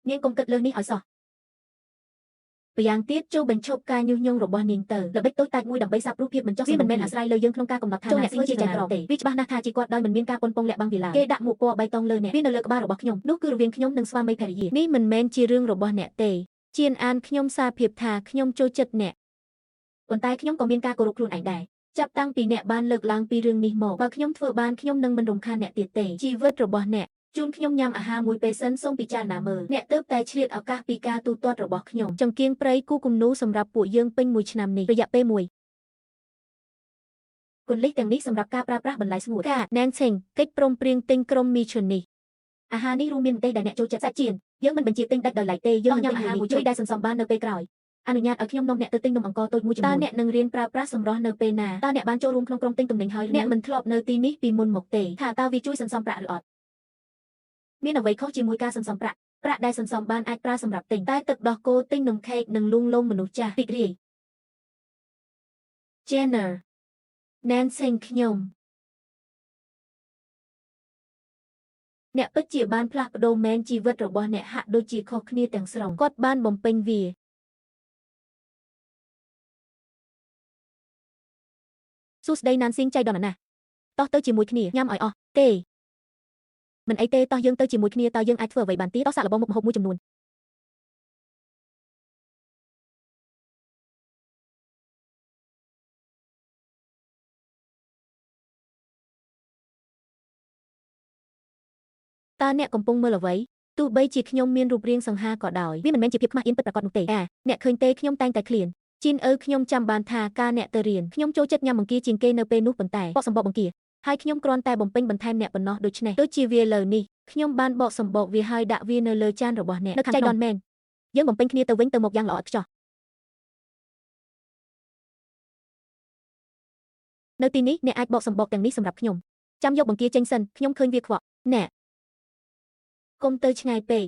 នាងកុំគិតលើសនេះឲ្យសោះម្យ៉ាងទៀតចូលបញ្ឈប់ការញុះញង់របស់នាងទៅល្បិចតូចតាចមួយដើម្បីសាបព្រោះភាពមិនចុះវាមិនមែនអាស្រ័យលើយើងក្នុងការកំណត់ថាអ្នកធ្វើជាចៅក្រមទេវាច្បាស់ណាស់ថាជាគាត់ដោយមិនមានការប៉ុនប៉ងលាក់បាំងវាឡើយគេដាក់មួកពណ៌បៃតងលើអ្នកវានៅលើក្បាលរបស់ខ្ញុំនោះគឺរវាងខ្ញុំនិងស្វាមីភរិយានេះមិនមែនជារឿងរបស់អ្នកទេជៀនអានខ្ញុំសារភាពថាខ្ញុំចូលចិត្តអ្នកប៉ុន្តែខ្ញុំក៏មានការគោរពខ្លួនឯងដែរចាប់តាំងពីអ្នកបានលើកឡើងពីរឿងនេះមកបើខ្ញុំធ្វើបានខ្ញុំនឹងមិនរំខានអ្នកទៀតទេជីវិតរបស់អ្នកជូនខ្ញុំញ៉ាំអាហារមួយពេលសិនសូមពិចារណាមើលអ្នកទើបតែឆ្លៀតឱកាសពីការទូទាត់របស់ខ្ញុំចង្គៀងព្រៃគូគំនូសម្រាប់ពួកយើងពេញមួយឆ្នាំនេះរយៈពេលមួយគន្លឹះទាំងនេះសម្រាប់ការប្រើប្រាស់បន្លែស្ងួតការណាងឆេងកិច្ចព្រមព្រៀងទិញក្រុមមីឈុននេះអាហារនេះរួមមានម្ទេសដែលអ្នកចូលចិត្តសាច់ចៀនយើងមិនបញ្ជាទិញដាច់ដោយឡែកទេយើងញ៉ាំអាហារមួយជួយដែលសន្សំបាននៅពេលក្រោយអនុញ្ញាតឲ្យខ្ញុំនាំអ្នកទៅទិញនំអង្ករតូចមួយចំនួនតើអ្នកនឹងរៀនប្រើប្រាស់សម្រស់នៅពេលណាតើអ្នកបានចូលរួមក្នុងក្រុមទិញទំនិញហើយអ្នកមិនធ្លាប់នៅទីនេះពីមុនមកទេថាតើវាជួយសន្សំប្រាក់ឬអត់មានអ្វីខុសជាមួយការសន្សំប្រាក់ប្រាក់ដែលសន្សំបានអាចប្រើសម្រាប់ទិញតែទឹកដោះគោទិញនំខេកនិងលួងលោមមនុស្សចាស់រីករាយ Jenner Nancy ខ្ញុំអ្នកពិតជាបានផ្លាស់ប្ដូរមែនជីវិតរបស់អ្នកហាក់ដូចជាខុសគ្នាទាំងស្រុងគាត់បានបំពេញវាសួស្តីណានស៊ីងចៃដន្យណាស់តោះទៅជាមួយគ្នាញ៉ាំឲ្យអស់ទេមិនអីទេតោះយើងទៅជាមួយគ្នាតើយើងអាចធ្វើអ្វីបានទៀតតោះសាកល្បងមុខម្ហូបមួយចំនួនតើអ្នកកំពុងមើលអ្វីទោះបីជាខ្ញុំមានរូបរាងសង្ហាក៏ដោយវាមិនមែនជាភាពខ្មាស់អៀនពិតប្រាកដនោះទេអាអ្នកឃើញទេខ្ញុំតែងតែឃ្លានជីនអើខ្ញុំចាំបានថាការអ្នកទៅរៀនខ្ញុំចូលចិត្តញ៉ាំបង្គាជាងគេនៅពេលនោះប៉ុន្តែបកសម្បកបង្គាហើយខ្ញុំគ្រាន់តែបំពេញបន្ថែមអ្នកប៉ុណ្ណោះដូច្នេះដូចជាវាលើនេះខ្ញុំបានបកសម្បកវាហើយដាក់វានៅលើចានរបស់អ្នកនៅខាងចៃដន្យមែនយើងបំពេញគ្នាទៅវិញទៅមកយ៉ាងល្អឥតខ្ចោះនៅទីនេះអ្នកអាចបកសម្បកទាំងនេះសម្រាប់ខ្ញុំចាំយកបង្គាចេញសិនខ្ញុំឃើញវាខ្វក់អ្នកកុំទៅឆ្ងាយពេក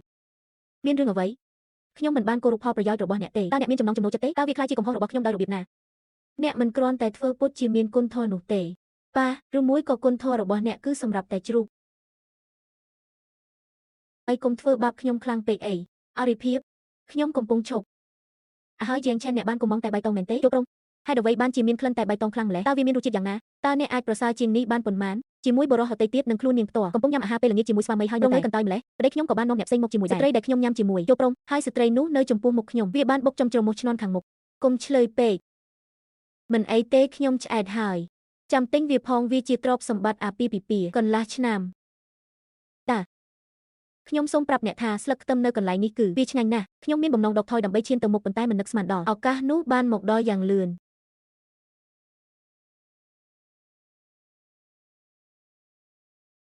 មានរឿងអ្វីខ្ញុំមិនបានគោរពផលប្រយោជន៍របស់អ្នកទេតើអ្នកមានចំណង់ចំណូលចិត្តទេតើវាក្លាយជាកំហុសរបស់ខ្ញុំដោយរបៀបណាអ្នកមិនគ្រាន់តែធ្វើពុតជាមានគុណធម៌នោះទេប៉ាឬមួយក៏គុណធម៌របស់អ្នកគឺសម្រាប់តែជ្រូកហើយកុំធ្វើបាបខ្ញុំខ្លាំងពេកអីអរិភាពខ្ញុំកំពុងឈប់ហើយជាងឆែនអ្នកបានកំងតែបៃតងមែនទេចូលក្រុមហេតុអ្វីបានជាមានក្លិនតែបៃតងខ្លាំងម្ល៉េះតើវាមានរសជាតិយ៉ាងណាតើអ្នកអាចប្រសើរជាងនេះបានប៉ុន្មានជាមួយបុរសដទៃទៀតនិងខ្លួននាងផ្ទាល់កំពុងញ៉ាំអាហារពេលល្ងាចជាមួយស្វាមីហើយនៅកន្តើយម្ល៉េះប្តីខ្ញុំក៏បាននាំអ្នកផ្សេងមកជាមួយដែរស្ត្រីដែលខ្ញុំញ៉ាំជាមួយចូលក្រុមហើយស្ត្រីនោះនៅចំពោះមុខខ្ញុំវាបានបុកចំច្រមុះឈ្នន់ខាងមុខកុំឆ្លើយពេកមិនអីទេខ្ញុំឆ្អែតហើយចាំទិញវាផងវាជាទ្រព្យសម្បត្តិអាពាហ៍ពិពាហ៍កន្លះឆ្នាំតាខ្ញុំសូមប្រាប់អ្នកថាស្លឹកខ្ទឹមនៅកន្លែងនេះគឺវាឆ្ងាញ់ណាស់ខ្ញុំមានបំណងដកថយដើម្បីឈានទៅមុខប៉ុន្តែមិននឹកស្មានដល់ឱកាសនោះបានមកដល់យ៉ាងលឿន។